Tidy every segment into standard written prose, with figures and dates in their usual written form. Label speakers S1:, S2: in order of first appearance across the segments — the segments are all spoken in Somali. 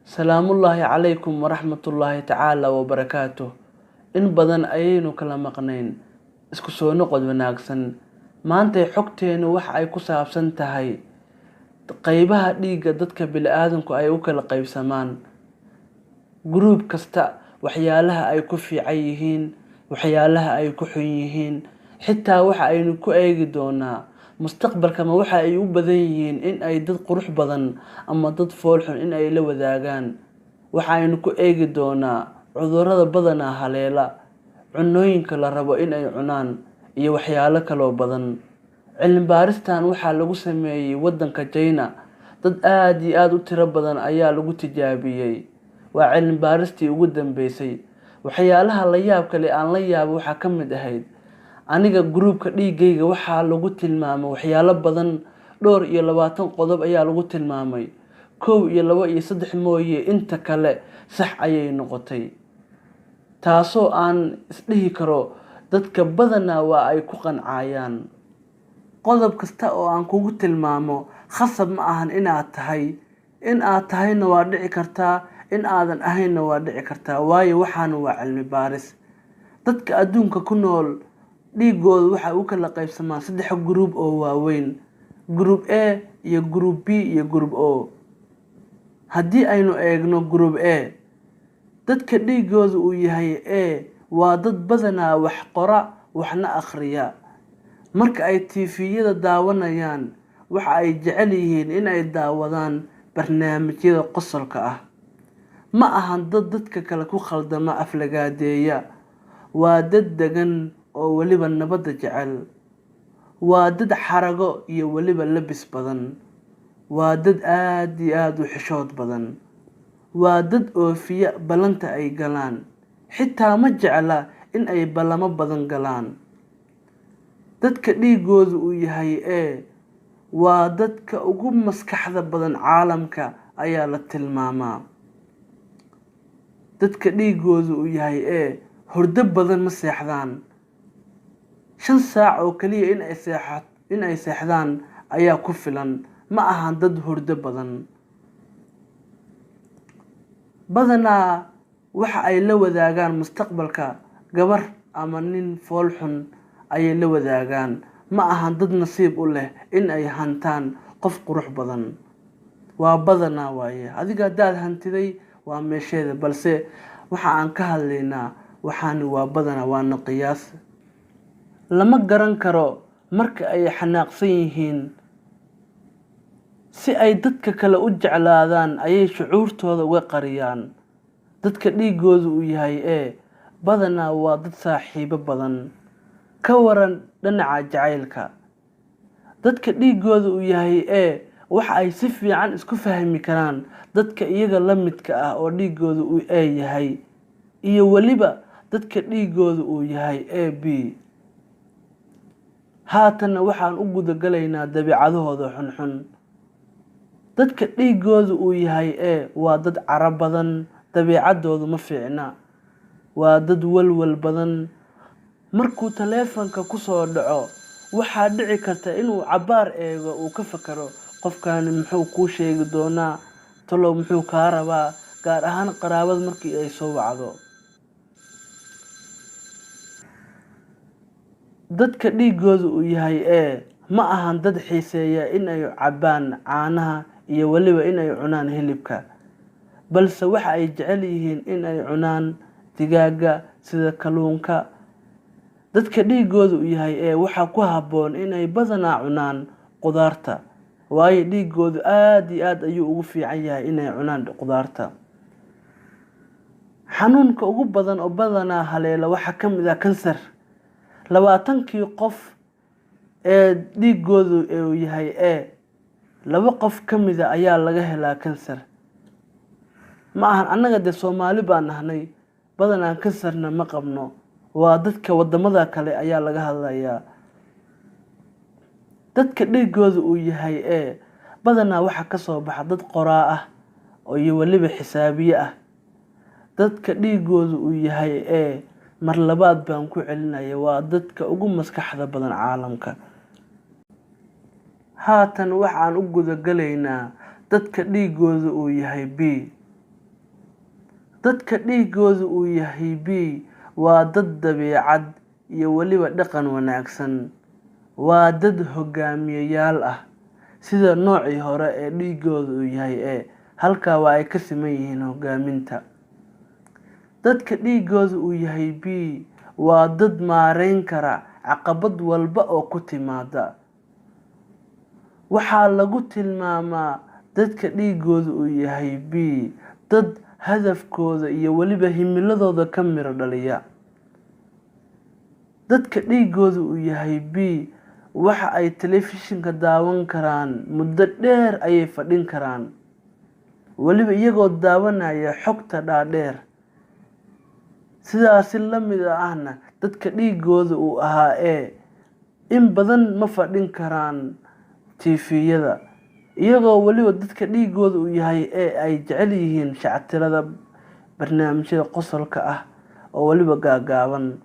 S1: Salaamullaahi calaykum waraxmatullaahi tacaala wabarakaatuh. In badan ayaynu kala maqnayn, isku soo noqod wanaagsan. Maantay xogteenu waxa ay ku saabsan tahay qaybaha dhiigga dadka bini'aadamku ay u kala qaybsamaan. Group kasta waxyaalaha ay ku fiican yihiin, waxyaalaha ay ku xun yihiin, xitaa waxa aynu ku eegi doonaa mustaqbalka ma waxa ay u badan yihiin in ay dad qurux badan ama dad fool xun in ay la wadaagaan. Waxa aynu ku eegi doonaa cudurrada badanaa haleela, cunooyinka la rabo in ay cunaan, iyo waxyaalo kaloo badan. Cilmi baaristan waxaa lagu sameeyey waddanka China. Dad aad iyo aad u tiro badan ayaa lagu tijaabiyey. Waa cilmi baaristii ugu dambeysay. Waxyaalaha la yaab kale aan la yaabo waxaa ka mid ahayd aniga groupka dhiiggayga waxaa lagu tilmaamay waxyaalo badan. Dhowr iyo 20 qodob ayaa lagu tilmaamay. 1 iyo 2 iyo 3 mooye inta kale sax ayay noqotay, taasoo aan isdhihi karo dadka badanaa waa ay ku qancayaan. Qodob kasta oo aan kugu tilmaamo khasab ma ahan inaad tahay. In aad tahayna waa dhici kartaa, in aadan ahaynna waa dhici kartaa, waayo waxaana waa cilmi baaris. Dadka adduunka ku nool dhiigooda waxa u kala qaybsamaan 3 group oo waaweyn: group A iyo group B iyo group O. Haddii aynu eegno group A, dadka dhiigooda uu yahay A waa dad badanaa wax qora waxna akhriya. Marka ay TV-yada daawanayaan, waxa ay jecel yihiin in ay daawadaan barnaamijyada qosolka ah. Ma ahan dad dadka kale ku khaldama, aflagaadeeya. Waa dad degan oo weliba nabadda jecel. Waa dad xarago iyo weliba labis badan. Waa dad aad iyo aad u xishood badan. Waa dad oofiya ballanta ay galaan, xitaa ma jecla in ay ballamo badan galaan. Dadka dhiigoodu uu yahay A waa dadka ugu maskaxda badan caalamka ayaa la tilmaamaa. Dadka dhiigoodu uu yahay A hurdo badan ma seexdaan. 5 saac oo kaliya in ay seexdaan ayaa ku filan. Ma ahan dad hurdo badan. Badanaa waxa ay la wadaagaan mustaqbalka gabar ama nin fool xun ayay la wadaagaan. Ma ahan dad nasiib u leh in ay hantaan qof qurux badan. Waa badanaa waaye. Adiga haddaad hantiday waa meesheeda, balse waxa aan ka hadlaynaa waxaani waa badanaa, waana qiyaas. Lama garan karo marka ay xanaaqsan yihiin. Si ay dadka kale u jeclaadaan ayay shucuurtooda uga qariyaan. Dadka dhiigoodu uu yahay A badanaa waa dad saaxiibo badan. Ka waran dhinaca jacaylka? Dadka dhiigoodu uu yahay A waxa ay si fiican isku fahmi karaan dadka iyaga la midka ah oo dhiigoodu uu A yahay, iyo weliba dadka dhiigoodu uu yahay AB. Haatanna waxaan u guda galaynaa dabeecadahooda xunxun. Dadka dhiigoodu uu yahay A waa dad caro badan, dabeecadoodu ma fiicna. Waa dad walwal badan. Markuu taleefanka ku soo dhaco, waxaa dhici karta inuu cabbaar eego, uu ka fakaro qofkani muxuu kuu sheegi doonaa, talow muxuu kaa rabaa, gaar ahaan qaraabada markii ay soo wacdo. Dadka dhiigoodu uu yahay A ma ahan dad xiiseeya in ay cabbaan caanaha iyo weliba in ay cunaan hilibka, balse waxa ay jecel yihiin in ay cunaan digaagga sida kalluunka. Dadka dhiigoodu uu yahay A waxaa ku habboon in ay badanaa cunaan khudaarta, waayo dhiigoodu aad iyo aad ayuu ugu fiican yahay inay cunaan khudaarta. Xanuunka ugu badan oo badanaa haleela waxaa ka mid ah kansar. 20kii qof ee dhiigoodu uu yahay A, 2 qof ka mid ah ayaa laga helaa kansar. Ma ahan annaga dee Soomaali baan nahnay, badanaa kansarna ma qabno. Waa dadka wadamada kale ayaa laga hadlayaa. Dadka dhiigoodu uu yahay A badanaa waxaa ka soo baxa dad qoraa ah oo iyo weliba xisaabiye ah. Dadka dhiigoodu uu yahay A, mar labaad baan ku celinaya, waa dadka ugu maskaxda badan caalamka. Haatan waxaan u guda galaynaa dadka dhiigoodu uu yahay B. Dadka dhiigoodu uu yahay B waa dad dabeecad iyo weliba dhaqan wanaagsan. Waa dad hogaamiyeyaal ah, sida noocii hore ee dhiigoodu uu yahay A. Halkaa waa ay ka siman yihiin hogaaminta. Dadka dhiigoodu uu yahay B waa dad maareyn kara caqabad walba oo ku timaada. Waxaa lagu tilmaamaa dadka dhiigoodu uu yahay B dad hadafkooda iyo weliba himiladooda ka miro dhaliya. Dadka dhiigoodu uu yahay B waxa ay telefishinka daawan karaan muddo dheer ayay fadhin karaan, weliba iyagoo daawanaya xogta dhaadheer. Sidaasi la mid ahna dadka dhiigooda uu ahaa A in badan ma fadhin karaan TV-yada, iyagoo weliba dadka dhiigooda uu yahay A ay jecel yihiin shactirada barnaamijyada qosolka ah oo weliba gaagaaban.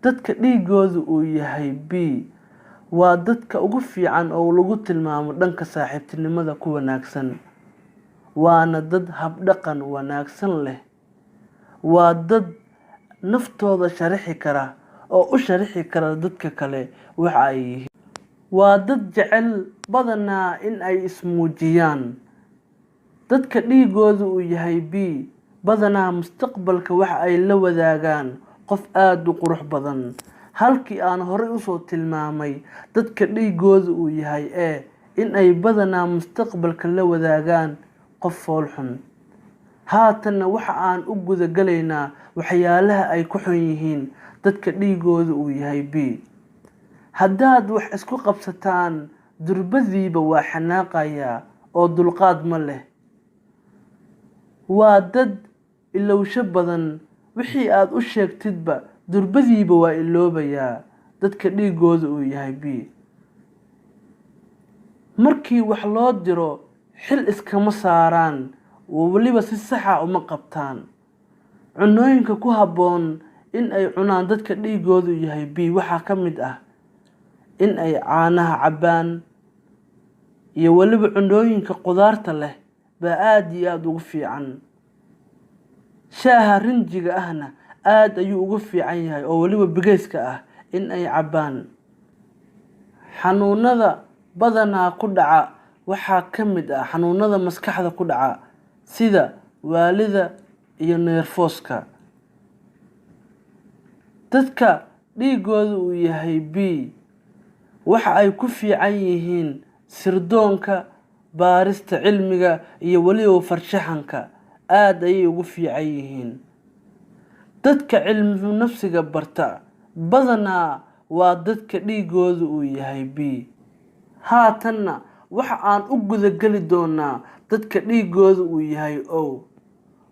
S1: Dadka dhiigoodu uu yahay B waa dadka ugu fiican oo lagu tilmaamo dhanka saaxiibtinimada ku wanaagsan, waana dad habdhaqan wanaagsan leh. Waa dad naftooda sharixi kara oo u sharixi kara dadka kale waxa ay yihiin. Waa dad jecel badanaa in ay ismuujiyaan. Dadka dhiigoodu uu yahay B badanaa mustaqbalka waxa ay la wadaagaan qof aad u qurux badan. Halkii aan horey usoo tilmaamay dadka dhiigoodu uu yahay A in ay badanaa mustaqbalka la wadaagaan qof fool xun. Haatanna waxa aan u guda galaynaa waxyaalaha ay ku xun yihiin dadka dhiigoodu uu yahay B. Haddaad wax isku qabsataan, durbadiiba waa xanaaqaya oo dulqaad ma leh. Waa dad ilowsho badan, wixii aad u sheegtidba durbadiiba waa iloobayaa. Dadka dhiigoodu uu yahay B markii wax loo diro xil iskama saaraan, weliba si saxa uma qabtaan. Cunooyinka ku habboon in ay cunaan dadka dhiigoodu yahay B waxaa ka mid ah in ay caanaha cabbaan, iyo weliba cunooyinka qudaarta leh baa aad iyo aada ugu fiican. Shaaha rinjiga ahna aad ayuu ugu fiican yahay oo weliba bigeyska ah in ay cabbaan. Xanuunada badanaa ku dhaca waxaa ka mid ah xanuunada maskaxda ku dhaca sida waalida iyo neerfooska. Dadka dhiigoodu uu yahay B waxa ay ku fiican yihiin sirdoonka, baarista cilmiga iyo weliba farshaxanka, aad ayay ugu fiican yihiin. Dadka cilmi nafsiga barta badanaa waa dadka dhiigoodu uu yahay B. Haatanna waxa aan u guda geli doonaa dadka dhiigoodu uu yahay O.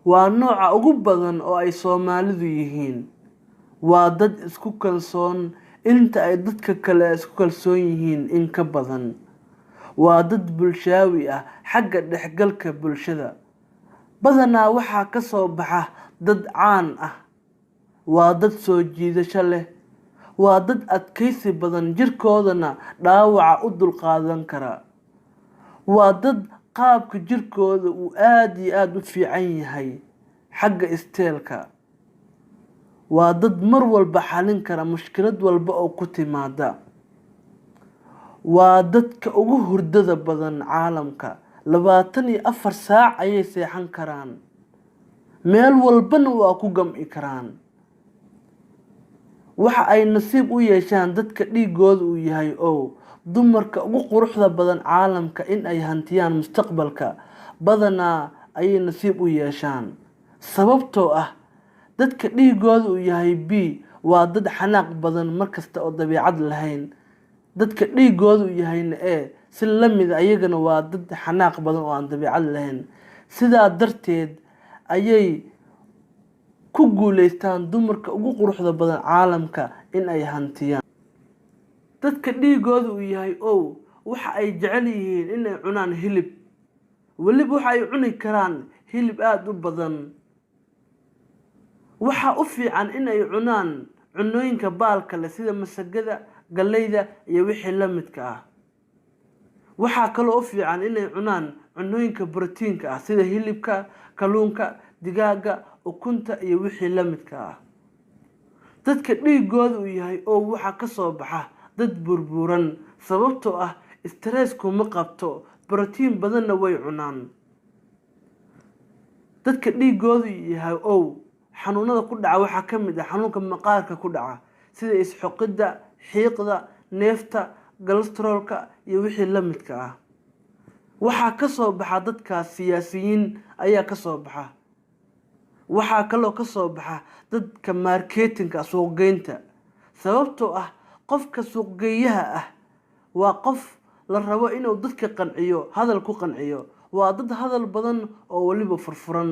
S1: Waa nooca ugu badan oo ay Soomaalidu yihiin. Waa dad isku kalsoon inta ay dadka kale isku kalsoon yihiin in ka badan. Waa dad bulshaawi ah xagga dhexgalka bulshada. Badanaa waxaa ka soo baxa dad caan ah. Waa dad soo jiidasho leh. Waa dad adkaysi badan, jirkoodana dhaawaca u dulqaadan kara. Waa dad qaabka jirkooda uu aad iyo aad u fiican yahay xagga isteelka. Waa dad mar walba xalin kara mushkilad walba oo ku timaada. Waa dadka ugu hurdada badan caalamka. 24 saac ayay seexan karaan, meel walbana waa ku gam'i karaan. Waxa ay nasiib u yeeshaan dadka dhiigooda uu yahay O dumarka ugu quruxda badan caalamka in ay hantiyaan mustaqbalka badanaa ayay nasiib u yeeshaan. Sababtoo ah dadka dhiigooda uu yahay B waa dad xanaaq badan markasta oo dabeecad lahayn. Dadka dhiigooda uu yahayna A si la mid ah ayagana waa dad xanaaq badan oo aan dabeecad lahayn. Sidaa darteed ayay ku guuleystaan dumarka ugu quruxda badan caalamka in ay hantiyaan. Dadka dhiigooda uu yahay O waxa ay jecel yihiin in ay cunaan hilib, weliba waxa ay cuni karaan hilib aad u badan. Waxaa u fiican in ay cunaan cunooyinka baalka leh sida masagada, galleyda iyo wixii la midka ah. Waxaa kaloo u fiican inay cunaan cunooyinka borotiinka ah sida hilibka, kalluunka digaaga, ukunta iyo wixii la midka ah. Dadka dhiigooda uu yahay O waxaa kasoo baxa dad burburan, sababtoo ah stress-ku ma qabto, borotiin badanna way cunaan. Dadka dhiigoodu yahay O xanuunada ku dhaca waxaa ka mid ah xanuunka maqaarka ku dhaca, sida isxoqidda, xiiqda, neefta, kolestaroolka iyo wixii la midka ah. Waxaa kasoo baxa dadkaas siyaasiyiin ayaa kasoo baxa. Waxaa kaloo kasoo baxa dadka marketing-ka, suuqgeynta, sababtoo ah qofka suuqgeeyaha ah waa qof la rabo inuu dadka qanciyo, hadal ku qanciyo. Waa dad hadal badan oo weliba furfuran.